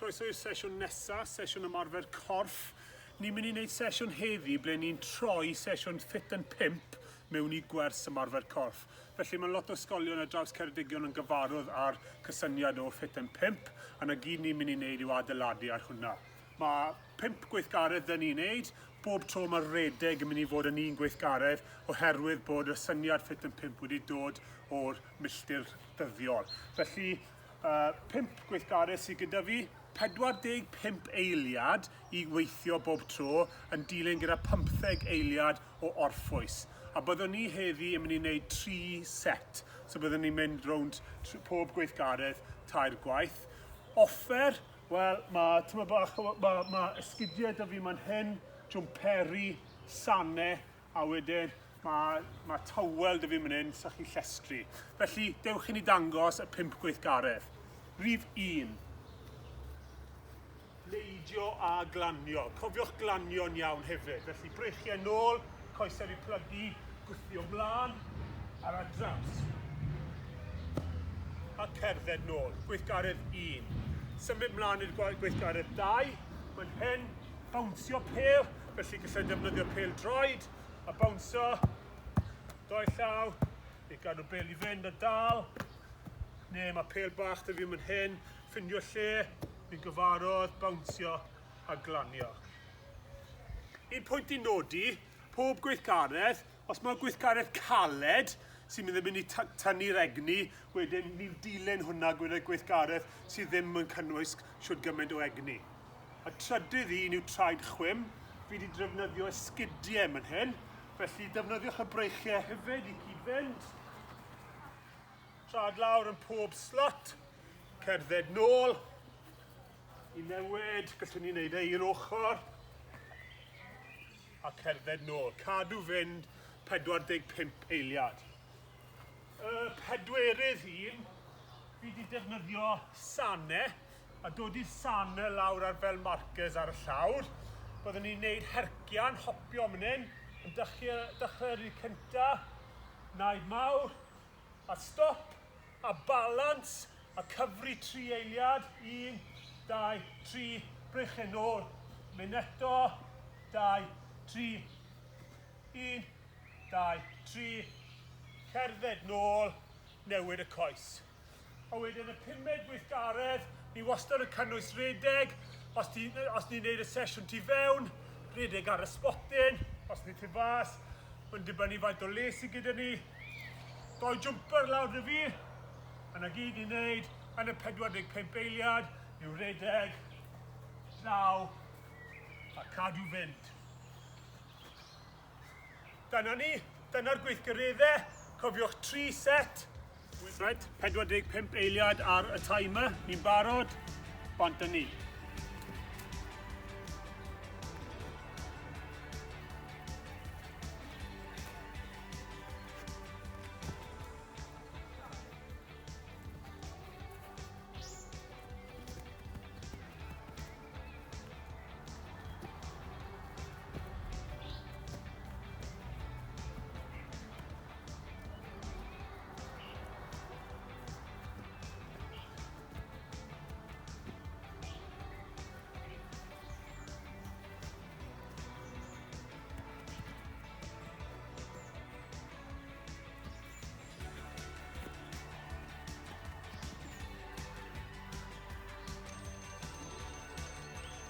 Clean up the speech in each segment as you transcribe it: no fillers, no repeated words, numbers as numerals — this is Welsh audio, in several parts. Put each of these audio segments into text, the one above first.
Croeso i'r sesiwn nesa, sesiwn ymarfer corff. Ni'n mynd i wneud sesiwn heddi ble ni'n troi sesiwn Fit and Pimp mewn i gwers ymarfer corff. Felly mae lot o ysgolion ar draws Ceredigion yn gyfarwydd â'r cysyniad o Fit and Pimp, a 'na gyd ni'n mynd i wneud yw adeiladu ar hwnna. Mae pump gweithgaredd 'da ni'n wneud, bob tro mae rhedeg yn mynd i fod yn un gweithgaredd oherwydd bod y syniad Fit and Pimp wedi dod o'r milltir dyddiol. Felly, 5 gweithgaredd sydd gyda fi, 45 eiliad i weithio bob tro, yn dilyn gyda 15 eiliad o orffwys. A byddwn ni heddi yn mynd i wneud 3 set, so byddwn ni'n mynd rownd pob gweithgaredd tair gwaith. Offer, wel, mae tyma bach, mae, mae esgidiau da fi man hyn, jwmperi, sane, A wedyn mae, mae tywel dy fi mynd hyn, sa chi llestri. Felly, dewch i ni dangos y pump gweithgaredd. Rhif 1. Neidio a glanio. Cofiwch glanio'n iawn hefyd. Felly, breichiau nôl, coesau i plygu, gwthio mlaen, ar ar draws. A cerdded nôl. Gweithgaredd 1. Symud mlaen i'r gweithgaredd 2. Fan hyn, bownsio pêl, felly gallai defnyddio pêl droed a bownsio, doi llaw, neu gadw bêl i fynd a dal, neu mae pêl bach da fi mynd hyn, ffindio lle, ni'n gyfarwydd, bownsio a glanio. Un pwynt i nodi, pob gweithgaredd, os mae gweithgaredd caled sy'n mynd yn mynd i tynnu'r egni, wedyn ni'n dilyn hwnna gyda gweithgaredd sydd ddim yn cynnwys shwd gymaint o egni. Y trydydd un yw traed chwim. Fi wedi defnyddio esgidiau man hyn, felly defnyddiwch y breichiau hefyd i cyd-fynd. Traed lawr yn pob slot, cerdded nôl i newid, gallwn ni wneud e i'r ochr, a cerdded nôl. Cadw fynd 45 eiliad. Y pedwerydd un, fi wedi defnyddio sane, a dod i'r sane lawr ar fel markers ar y llawr. Byddwn ni'n neud hercian, hopio man hyn, yn dechrau, dechrau yr un cynta, naid mawr, a stop, a balance, a cyfri tri eiliad, 1, 2, 3, breichiau nôl, mynd eto, 2, 3, 1, 2, 3, cerdded nôl, newid y coes. A wedyn y pumed gweithgaredd, ni wastad yn cynnwys redeg. Os, ti, os ni'n neud y sesiwn tu fewn, redeg ar y spotyn. Os ni tu fas, mae'n dibynnu faint o le sydd gyda ni. Doi jumper lawr dy fi. A na gyd ni'n neud yn y 45 eiliad yw redeg, draw a cadw fynd. Dyna ni, dyna'r gweithgareddau. Cofiwch 3 set. Reit, 45 eiliad ar y timer. Ni'n barod, bant â ni.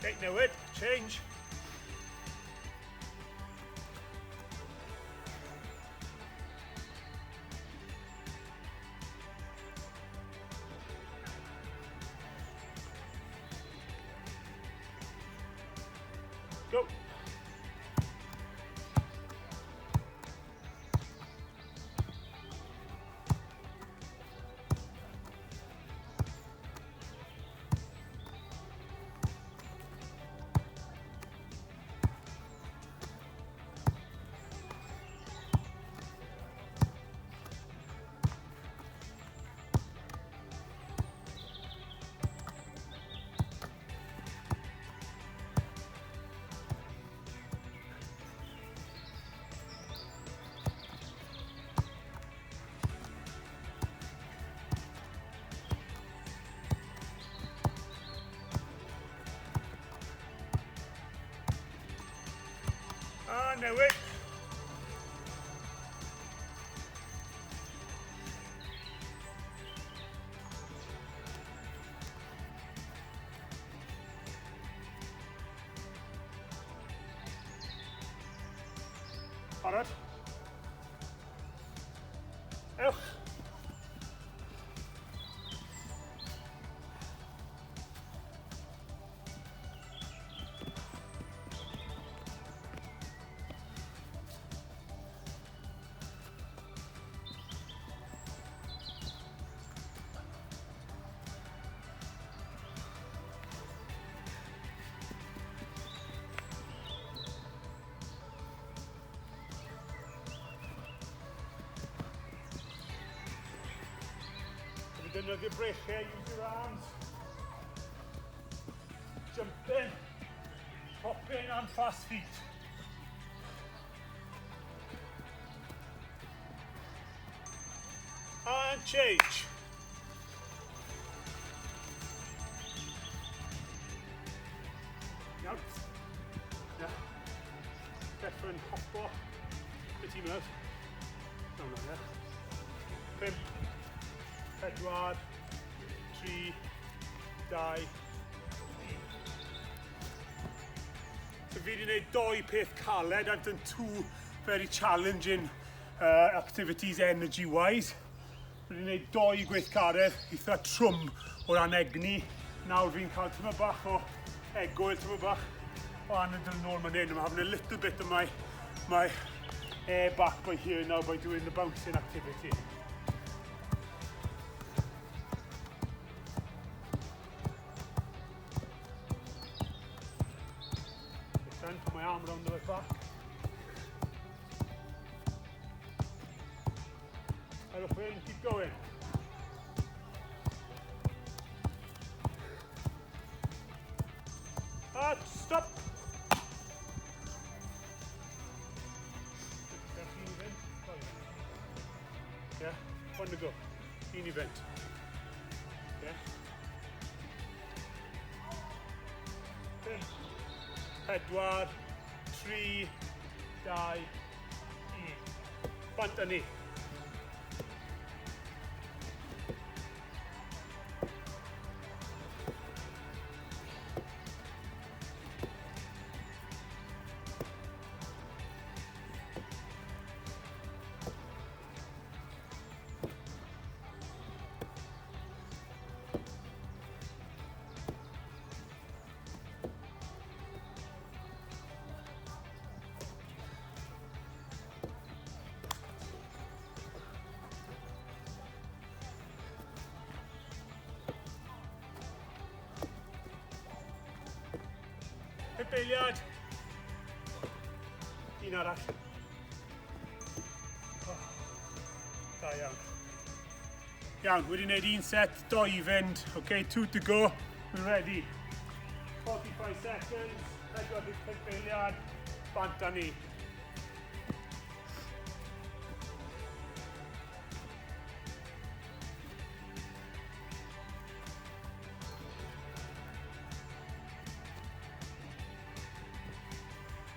Okay, newid, change. Go. newid. Barod? Ewch. Defnyddio breichiau, use your arms. Jumping, hopping and fast feet. And change. Iawn. Yeah. Bethan hopo. Beth ti'n meddwl? Iawn, ie. 5, 4, 3, 2, 1. So fi wedi gwneud doi peth caled. I've done two very challenging activities energy-wise. Fi wedi gwneud doi gweithgaredd eitha trwm o ran egni. Nawr fi'n cael tyma bach o egwyl, tyma bach o anadl nôl man hyn. I'm having a little bit of my air back by here now by doing the bouncing activity. Put my arm around the back. Head up in, keep going. Stop. Yeah, one to go. Un event. Yeah. 5, 4, 3, 2, 1. Bant â ni. Eiliad. Un arall. Oh, da iawn. Iawn, wedi gwneud un set, doi i fynd. Okay, 2 to go. We're ready. 45 seconds, 45 eiliad. Bant â ni.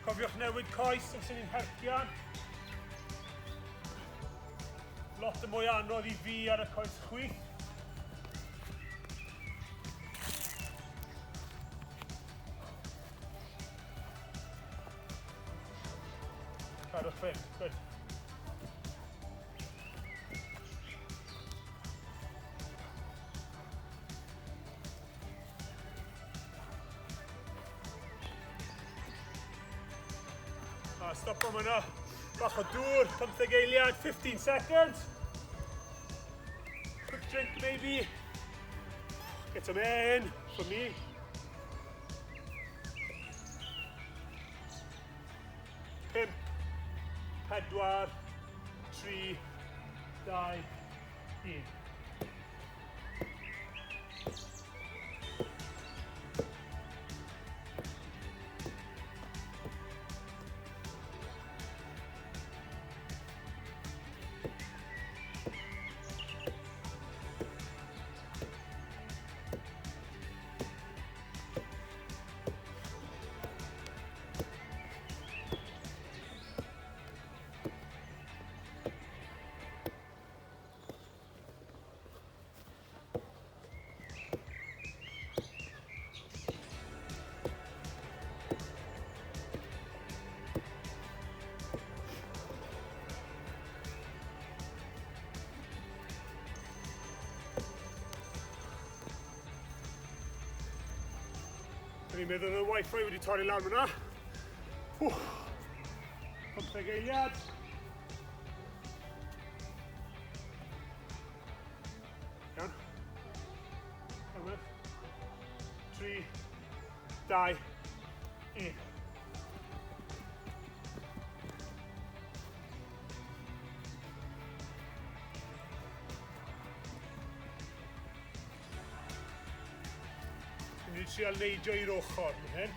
Cofiwch newid coes os ydyn ni'n hercian. Lot o mwy anodd i fi ar y coes chwith. Cadwch fynd, good. Stop am yna. Bach o dŵr, 15 eiliad, 15 seconds. Quick drink maybe. Get some air in for me. 5, 4, 3, 2, 1. O'n i'n meddwl y wifi wedi torri lawr fyna. 15 eiliad. Iawn. Iawn. 3, 2, 1. Dwi'n mynd i trial neidio i'r ochr fan hyn.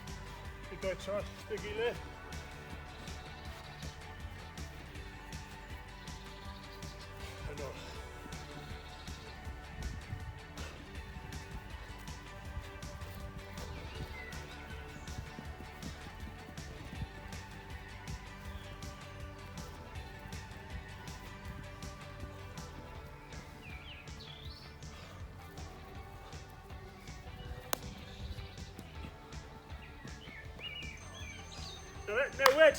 I doi tros dy gilydd. Yn ôl. Newid!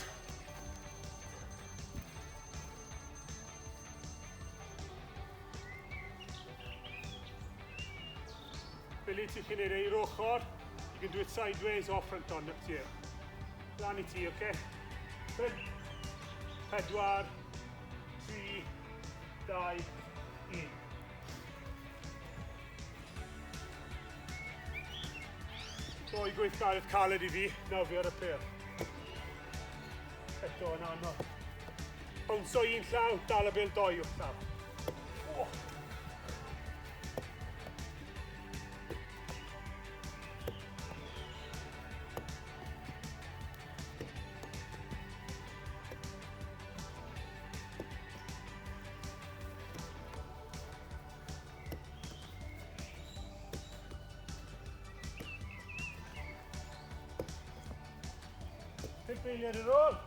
Billy, ti'n chi'n neud i'r ochr. You can do it sideways or front on, up to you. Lan i ti, oce? Okay? 5, 4, 3, 2, 1. Doi gweithgaredd caled i fi, nawr fi ar y pêl. Eto yn anodd. Bownso un llaw, dal y bêl doi wrth llaw. Oh. Pump eiliad ar ôl.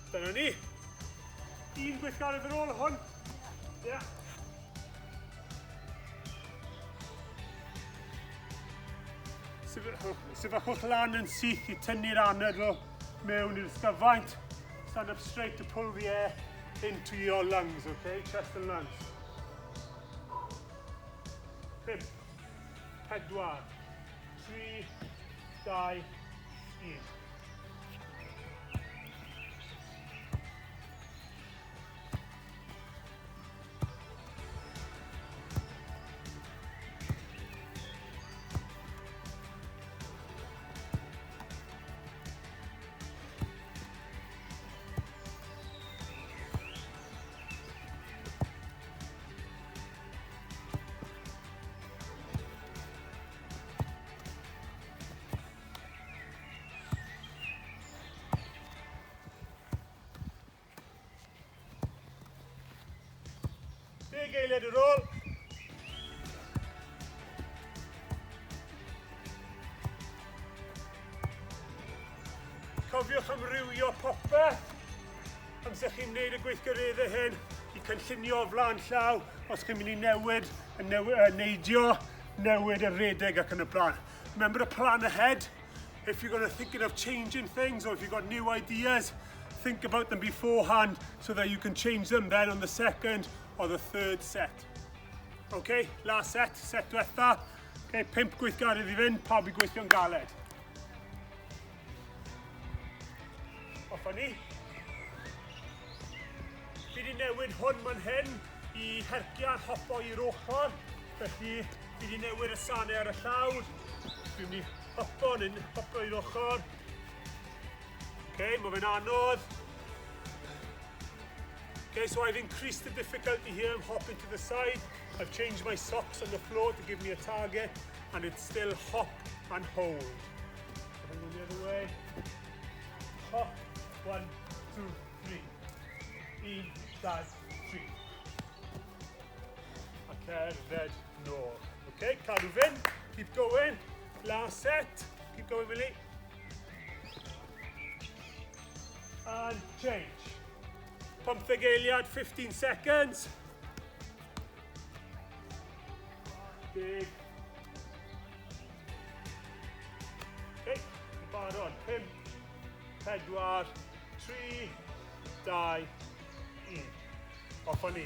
Dyna ni. Un gweithgaredd ar ôl hwn. Ie. Yeah. Sefyllwch lan yn syth i tynnu'r anadl mewn i'r ysgyfaint. Stand up straight to pull the air into your lungs, okay? Chest and lungs. 5, 4, 3, 2, 1. Deg eiliad ar ôl. Cofiwch amrywio popeth amser chi'n wneud y gweithgareddau hyn i cynllunio o flaen llaw os chi'n mynd i newid, y neidio, newid y redeg ac yn y blaen. Remember to plan ahead. If you're going to thinking of changing things or if you've got new ideas, think about them beforehand so that you can change them then on the second or the third set. Okay, last set, set diwetha. Okay, 5 gweithgaredd i fynd, pawb i gweithio'n galed. Off â ni. Fi wedi newid hwn man hyn i hercian hopo i'r ochr. Felly fi wedi newid y sanau ar y llawr. Dwi'n mynd i hopo neu hopo i'r ochr. Okay, mae fe'n anodd. Okay, so I've increased the difficulty here. I'm hopping to the side. I've changed my socks on the floor to give me a target, and it's still hop and hold. And go the other way. Hop, 1, 2, 3. 1, 2, 3. A cerdded nôl. Okay, cadw fynd. Keep going. Last set. Keep going, Willie. And change. 15 eiliad, 15 seconds. Big. Okay, barod. 5, 4, 3, 2, 1. Off â ni.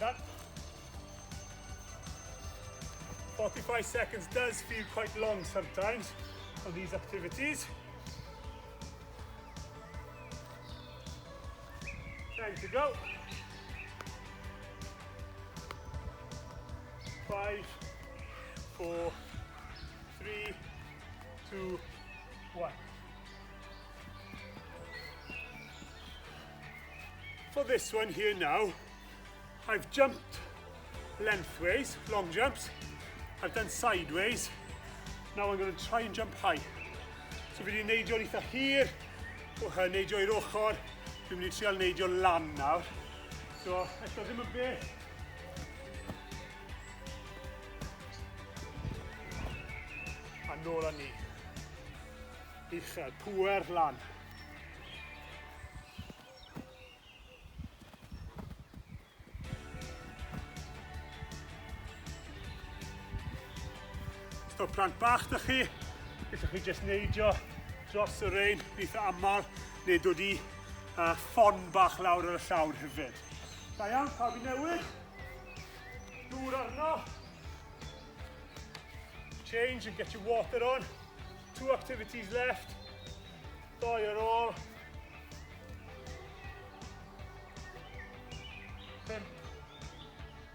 Done. 45 seconds does feel quite long sometimes on these activities. 10 to go. 5, 4, 3, 2, 1. For this one here now, I've jumped lengthways, long jumps. I've done sideways. Now I'm going to try and jump high. So fi wedi neidio'n eitha hir, neidio i'r ochr. Dwi'n mynd i trial neidio lan nawr. So, eto ddim yn bell. A nôl â ni. Uchel, pŵer lan. Os daw plant bach da chi, gallwch chi jyst neidio dros y rein eitha aml, neu dod i ffon bach lawr ar y llawr hefyd. Da iawn, pawb i newid. Dŵr arno. Change and get your water on. 2 activities left. 2 ar ôl.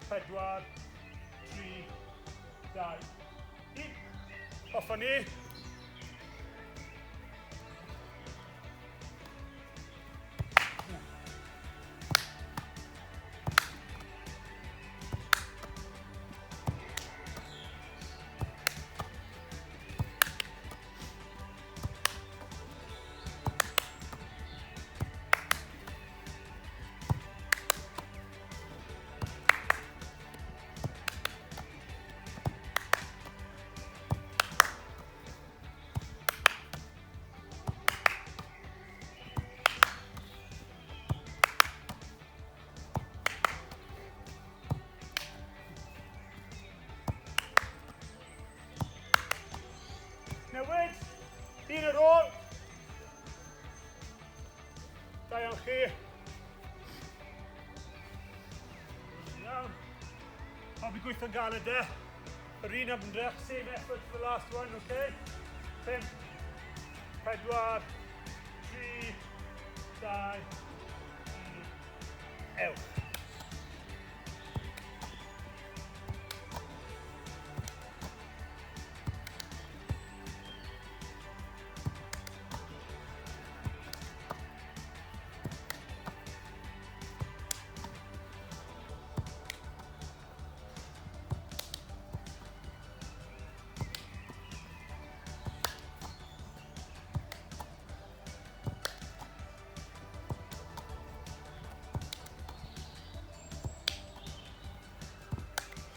5, 4, 3, 2, 1. Off â ni. Newid, un ar ôl. Da iawn chi. Iawn. Pawb i gweithio'n galed e. Yr un ymdrech, same effort for the last one, okay? 5, 4, 3, 2, 1, ewch.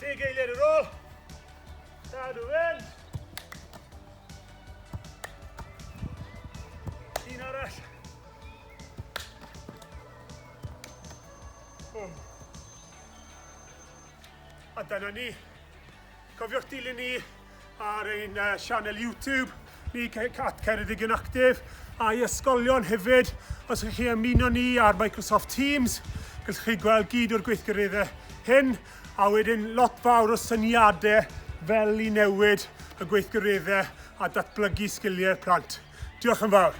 Deg eiliad ar ôl. Cadw fynd. Un arall. Boom. A dyna ni. Cofiwch dilyn ni ar ein sianel YouTube, ni at Ceredigion Actif, a'i ysgolion hefyd. Os ydych chi ymuno ni ar Microsoft Teams, gallwch chi gweld gyd o'r gweithgareddau hyn, a wedyn lot fawr o syniadau fel i newid y gweithgareddau a datblygu sgiliau plant. Diolch yn fawr.